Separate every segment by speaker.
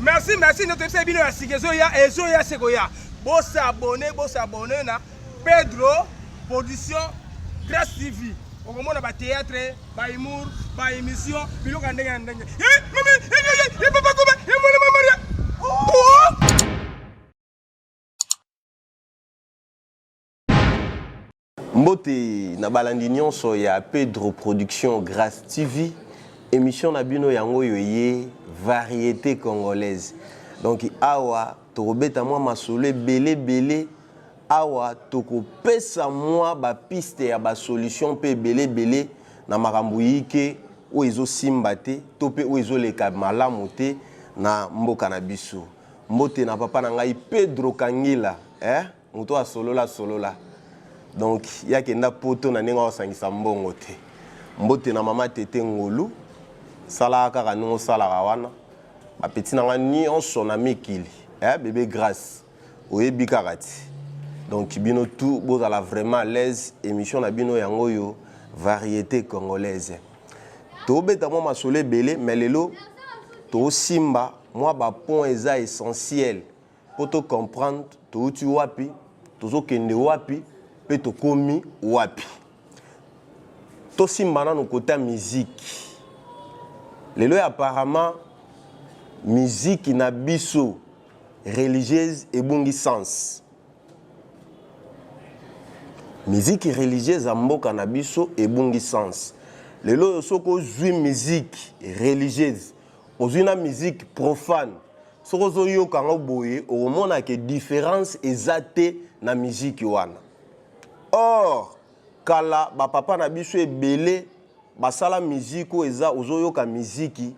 Speaker 1: Merci, merci, nde toyebisa bino ya sika ezoya, ezoya se koya. Bosabone, bosabone na Pedro Production Grace TV. Okomona ba théâtre, ba humour, ba émission, biloko ya ndenge na ndenge. Eh, mama, eh, eh, eh, papa Koba, eh, mwana mama Maria. Oh!
Speaker 2: Mbote na balandi nyonso ya Pedro Production Grace TV, émission na bino yango oyo ye variété congolaise. Donc awa tokobeta mwa masolo ebele ebele, awa tokopesa mwa ba piste ya ba solution mpe ebele ebele na makambo yike oyo ezosimba te to mpe oyo ezoleka malamu te na mboka na biso. Mbote na papa na ngai Pedro Kangila, eh? Moto asolola solola donc ye akenda poto na ndenge akosangisa mbongo te. Mbote na mama Tete Ngolu, salaka kaka ndenge osalaka wana, bapeti na nga nyonso na mikili, eh, bebe Grace oyebi kaka ti. Donc bino tout bozala vraiment à l'aise, émission na bino yango oyo variété congolaise. Tobeta mwa masolo ebele, mais lelo tosimba mwa ba point eza essentiel po to comprendre touti wapi, tozokende wapi pe tokomi wapi. Tosimba nanu kota musique. Lelo ya apparemment musique na biso religieuse ebungi sens. Musique religieuse ya mboka na biso ebungi sens. Lelo oyo soki ozwi musique religieuse, ozwi na musique profane, soki ozoyoka yango boye okomona ke différence eza te na musique wana. Or kala bapapa na biso ebele basala musique oyo eza ozoyoka musique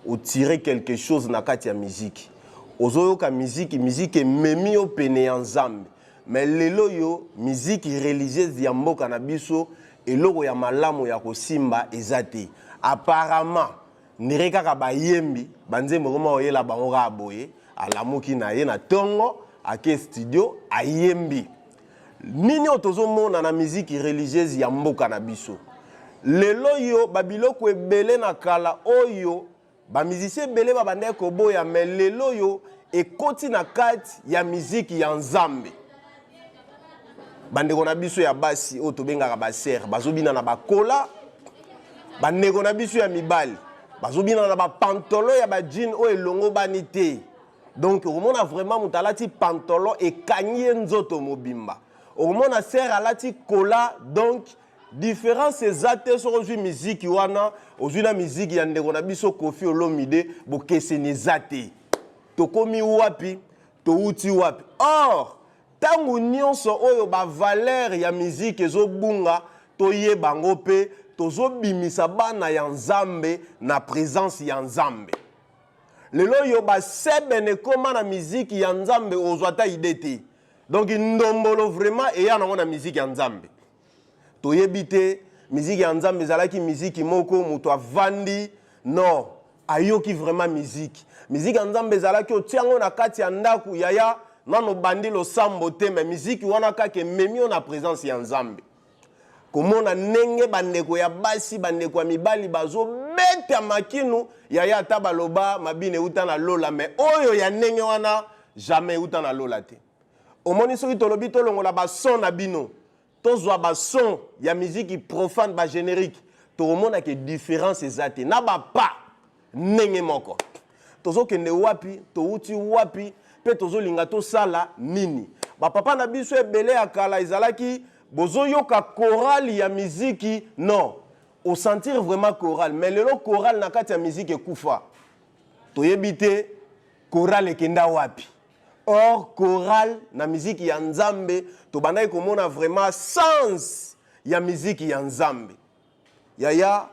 Speaker 2: otire quelque chose na kati ya musique, ozoyoka musique, musique ememi yo pene ya Nzambe. Mais lelo yo musique religieuse ya mboka na biso eloko ya malamu ya kosimba eza te. Apparemment ndire kaka bayembi banzembo ekoma koyela bango kaka boye, alamuki na ye na tongo ake studio ayembi. Nini oyo tozomona na musique religieuse ya mboka na biso lelo yo, babiloko ebele na kala oyo ba musicien ebele babandaki koboya, mais lelo yo ekoti na kati ya musique ya Nzambe. Bandeko na biso ya basi oyo tobengaka ba sœur bazobina na bakola, bandeko na biso ya mibali bazobina na ba pantalon ya ba jean oyo elongobani te. Donc okomona vraiment moto alati pantalon ekangi ye nzoto mobimba, okomona sœur alati kola. Donc différence eza te. Soki ozwi miziki wana, ozwi na miziki ya ndeko na biso Koffi Olomide, bokeseni eza te. Tokomi wapi, touti wapi? Or ntango nyonso oyo ba valeur ya miziki ezobunga, toyeba yango mpe tozobimisa bana ya Nzambe na présence ya Nzambe. Lelo oyo basebene ekóma na miziki ya Nzambe, ozwa ata idée te. Donc ndombolo vraiment eya nango na miziki ya Nzambe. Toyebi te miziki ya Nzambe ezalaki miziki moko moto avandi non ayoki vraiment miziki. Miziki ya Nzambe ezalaki otia yango na kati ya ndako, yaya nano bandi losambo te, mais miziki wana kaka ememi yo na présence ya Nzambe. Komona ndenge bandeko ya basi, bandeko ya mibali bazobeta makinu, yaya ata baloba mabine euta na lola, mais oyo ya ndenge wana jamais euta na lola te. Omoni soki tolobi tolongola bason na bino, tozwa bason ya miziki profane, ba générique, tokomona ke différence eza te na bapa ndenge moko. Tozokende wapi, touti wapi, mpe tozolinga tosala nini? Bapapa na biso ebele ya kala ezalaki bozoyoka chorale ya miziki, non osentir vraiment chorale. Mais lelo chorale na kati ya miziki ekufa, toyebi te chorale ekenda wapi. Or chorale na miziki ya Nzambe tobandaki komona vraiment sens ya miziki ya Nzambe. Yaya,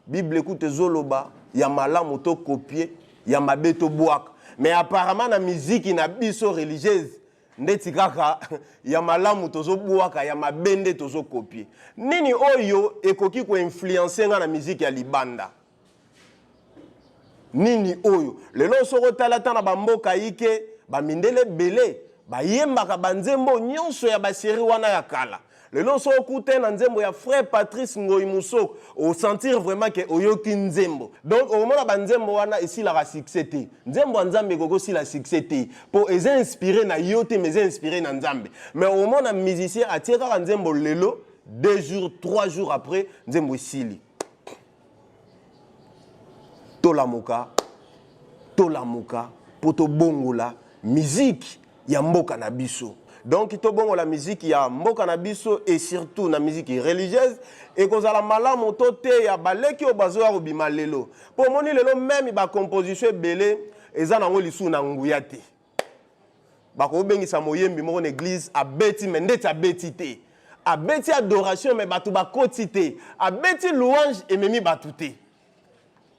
Speaker 2: Bible ekuta ezoloba ya malamu to kopie, ya mabe to bwaka. Mais apparemment na miziki na biso religieuse ndeti kaka ya malamu tozobwaka, ya mabe nde tozokopie. Nini oyo ekoki koinfluence nga na miziki ya libanda? Nini oyo lelo soki otala ata na bamboka ike bamindele ebele Bayembaka ba nzembo nyonso ya ba serie wana ya kala. Lelo soki okutani na nzembo ya frère Patrice Ngoyi Musoko, o sentir vraiment que oyoki nzembo. Donc okomona ba nzembo wana esilaka succès te. Nzembo ya Nzambe ekoki kosila succès te po eza inspire na yo te mais eza inspire na Nzambe. Mais okomona musicien atie kaka nzembo lelo, deux jours, trois jours après nzembo esili. Tolamuka, tolamuka po tobongola musique ya mboka na biso. Donc tobongola musique ya mboka na biso et surtout na musique religieuse ekozala malamu toteya baleki oyo bazoya kobima lelo. Po omoni lelo meme ba composition ebele eza nango lisusu na nguya te. Bakobengisa moyembi moko na eglise abeti mais ndeti abeti te. Abeti adoration mais bato bakoti te. Abeti louange ememi bato te.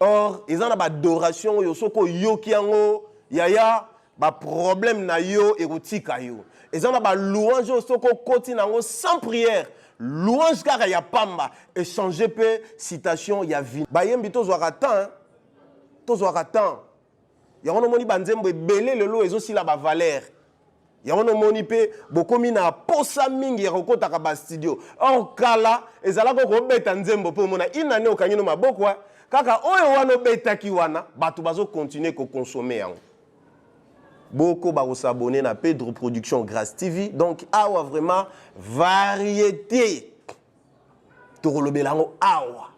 Speaker 2: Or eza na ba adoration oyo soki oyoki yango yaya ba problème na yo ekotika yo. Eza na ba louange oyo soki okoti na yango sans prière, louange kaka ya pamba echanger pe citation ya vie. Bayembi tozwaka temps hein. Tozwaka temps. Yango nomoni ba nzembo ebele lelo ezosila ba valeur. Yango nomoni pe bokomi na posa mingi ya kokotaka ba studio. Or kala ezalaka okobeta nzembo pe omona une année okangi no maboko kaka oyo wana obetaki wana bato bazo continuer ko consommer yango. Bokoba ko s'abonner na Pedro Production Grace TV. Donc awa vraiment variété. Tokolobela yango awa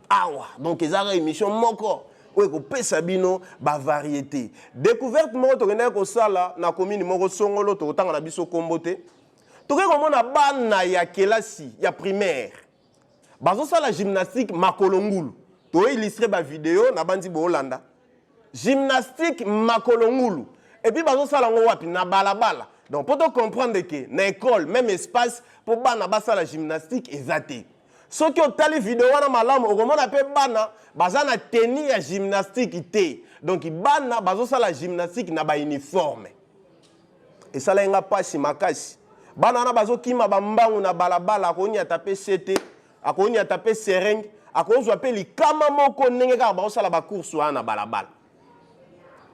Speaker 2: awa. Donc eza kaka émission moko oyo ekopesa bino ba variété. Découverte moko tokendaki kosala na commune moko songolo, tokotanga na biso kombo te. Tokoki komona bana ya kelasi ya primaire bazosala gymnastique makolo ngulu. To illustrer ba video na bandi boolanda. Gymnastique makolo ngulu. Et puis bazosala yango wapi? Na balabala. Donc po to comprendre que na école même espace po bana basala gymnastique eza te. Soki otali video wana malamu okomona pe bana baza na tenue ya gymnastique te. Donc bana bazosala gymnastique na ba uniforme. Esalaki nga pasi makasi. Bana wana bazokima ba mbangu na balabala, akoniata pe sete, akoniata pe seringue, akozwa pe likama moko ndenge kaka bazosala ba course wana na balabala.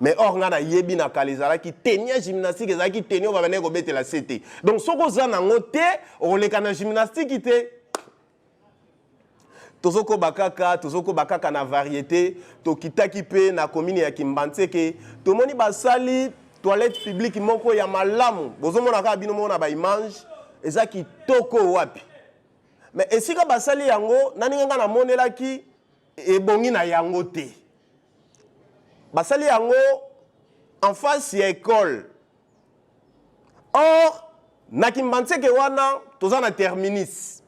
Speaker 2: Mais or nga nayebi na kala ezalaki tenue ya gymnastique, ezalaki tenue oyo babandaki kobetela sete. Donc soki oza nango te, okoleka na gymnastique te. Tozokoba kaka, tozokoba kaka na variété. Tokitaki pe na commune ya Kimbanseke, tomoni basali toilette publique moko ya malamu. Bozomona kaka bino moko na ba image, eza kitoko wapi. Mais esika basali yango, na ndenge nga namonelaki ebongi na yango te. Basali yango en face ya école. Or na Kimbanseke wana toza na terminus.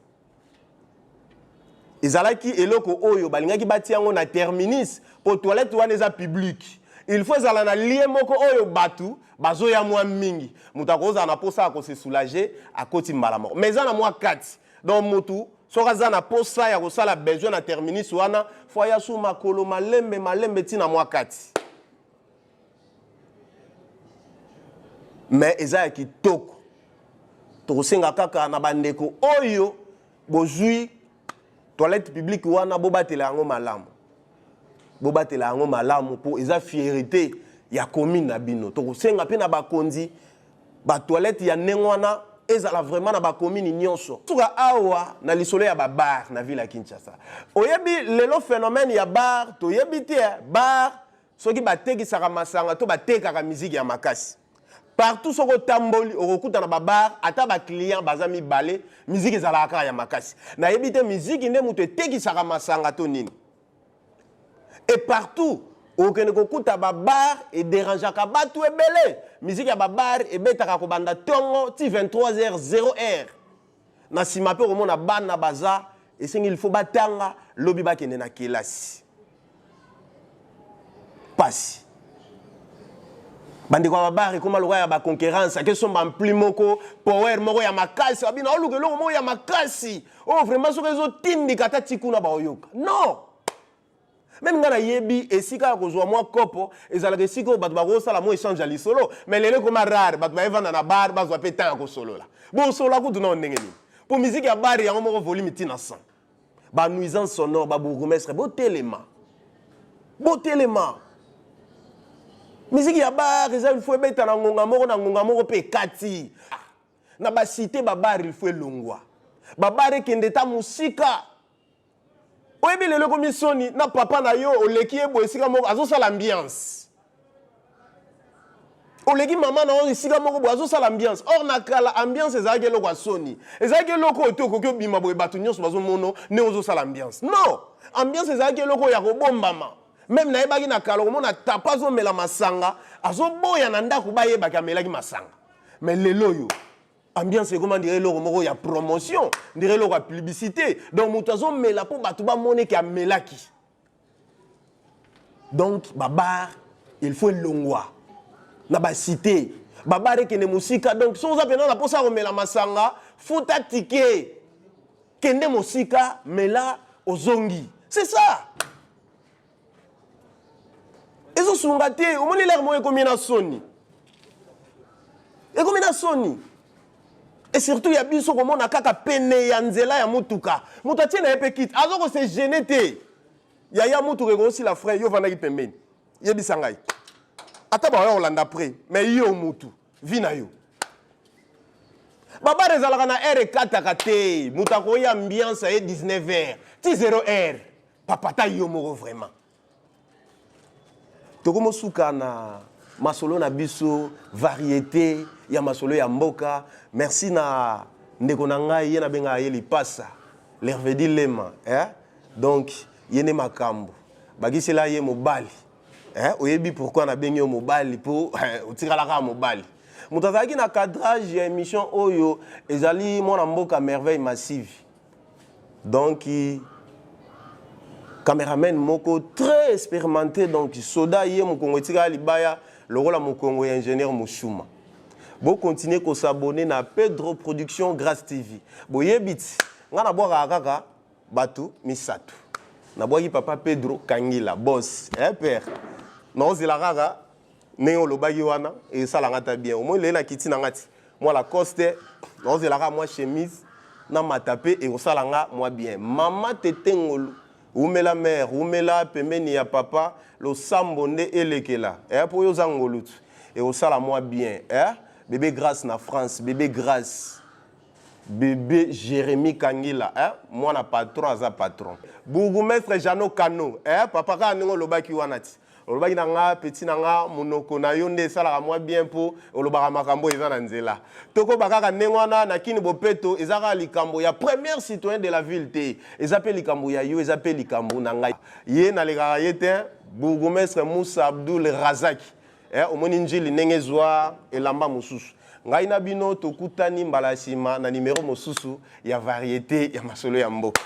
Speaker 2: Ezalaki eloko oyo balingaki batia yango na terminus po toilette wana eza publique. Il faut ezala na lieu moko oyo batu bazoya mwa mingi. Moto akozala na posa ya ko se soulager, akoti mbala moko. Mais eza na mwa kati. Donc motu soki aza na posa ya kosala besoin na terminus wana, faut aya su makolo malembe malembe ti na mwa kati. Mais eza ya kitoko. Tokosenga kaka na bandeko oyo bozwi toilette publique wana, bobatela yango malamu. Bobatela yango malamu po eza fierté ya commune na bino. Tokosenga pe na bakonzi ba toilette ya ndenge wana ezala vraiment na ba commune nyonso. Suka awa na lisolo ya ba bar na ville ya Kinshasa. Oyebi lelo phénomène ya bar, toyebi te bar soki batekisaka masanga to batekaka musique ya makasi. Partout soki otamboli okokuta na ba bar ata ba client baza mibale, musique ezalaka kaka ya makasi. Nayebi te musique nde moto etekisaka masanga to nini. Et partout okende kokuta ba bar ederangeaka batu ebele. Musique ya ba bar ebetaka kobanda tongo ti vingt-trois heures, zero heure. Na sima pe okomona bana baza esengi il faut batanga lobi bakende na kelasi. Pasi. Bandeko ya ba bar ekoma lokola ya ba concurrence, ake somba ampli moko, power moko ya makasi, babina oluka eloko moko ya makasi. Oh vraiment soki ezotindika ata ti kuna baoyoka. Non. Meme nga nayebi esika ya kozwa mwa kopo ezalaka esika oyo bato bakosala mwa échange ya lisolo, mais lelo ekoma rare bato bayevanda na bar bazwa pe temps ya kosolola. Bosolola kutu nao ndenge nini? Po musique ya bar yango moko volume ti na 100. Ba nuisance sonore, ba bourgmestre, botelema. Botelema. Miziki ya bar eza il faut ebeta na ngonga moko na ngonga moko mpe ekati. Na ba cité ba bar il faut elongwa. Ba bar ekende ta mosika. Oyebi lelo ekomi soni na papa na yo oleki ye boye esika moko azosala ambiance. Oleki mama na yo esika moko boye azosala ambiance. Or na kala ambiance ezalaki eloko ya soni. Ezalaki eloko oyo te okoki obima boye bato nyonso bazomono ndenge ozosala ambiance. Non! Ambiance ezalaki eloko oyo ya kobombama. Meme nayebaki na kala okomona tapa azomela masanga azoboya na ndako bayebaki amelaki masanga. Mais lelo oyo ambiance ekoma ndire eloko moko ya promotion, ndire eloko ya publicité. Donc moto azomela mpo bato bamona eke amelaki. Donc ba bar il faut elongwa na ba cité, ba bar ekende mosika. Donc soki oza mpenza na mposa ya komela masanga, futa ticket, kende mosika, mela, ozongi. C'est ça. Ezosunga te, omoni lere moko ekomi na soni, ekomi na soni. Et surtout ya biso komona kaka pene ya nzela ya motuka, moto atie na ye mpe kiti, aza kose gêner te. Yaya, motuka ekosila frein, yo ovandaki pembeni, yebisa ngai ata baoya kolanda après, mais yo mutu vi na yo babare ezalaka na heure ekataka te. Moto akoya ambiance aye 19 heures ti 0 heure, papa ta yo moko vraiment. Tokomosuka na masolo na biso variété ya masolo ya mboka. Merci na ndeko na ngai, ye nabengaka ye lipasa l'Hervedi Lema, eh? Donc ye nde makambo bakisela ye mobali, eh? Oyebi pourquoi nabengi yo mobali? Mpo eh, otikalaka mobali. Moto azalaki na cadrage ya émission oyo ezali mwana mboka Merveille Massive, donc cameraman moko très expérimenté. Donc soda ye mokongo etikala libaya lokola mokongo ya ingénieur Mushuma. Bokontinue kosabone na Pedro Production Grace TV. Boyebi ti ngai nabwakaka kaka bato misato. Nabwaki papa Pedro Kangila boss, eh, père naozela kaka ndenge olobaki wana esalanga ta bien. Omoi lelo nakiti na nga ti mwa Lacoste, naozela kaka mwa chemise na mata mpe ekosala nga mwa bien. Mama Tete Ngolu, umela mare, umela pembeni ya papa, losambo nde elekela, eh, mpo oyo oza ngolu tu ekosala mwa bien, eh? Bébé Grâce na France, bébé Grâce, bébé Jérémy Kangila, eh? Mwana patron aza patron, bourgmestre Jano Kano, eh? Papa kaka ndenge olobaki wana ti olobaki na nga petit na nga, monoko na yo nde esalaka mwa bien mpo olobaka makambo eza na nzela. Tokoba kaka ndenge wana na kini bopeto. Eza kaka likambo ya première citoyen de la ville te, eza mpe likambo ya yo, eza mpe likambo na ngai. Ye nalekaka ye te, bourgmestre Moussa Abdul Razaki, eh, omoni njili ndenge ezwa elamba mosusu. Ngai na bino tokutani mbala ya nsima na nimero mosusu ya variété ya masolo ya mboka.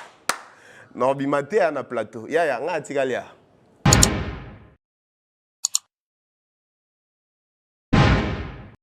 Speaker 2: Na obima te ya na plateau yaya ngai atikali ya.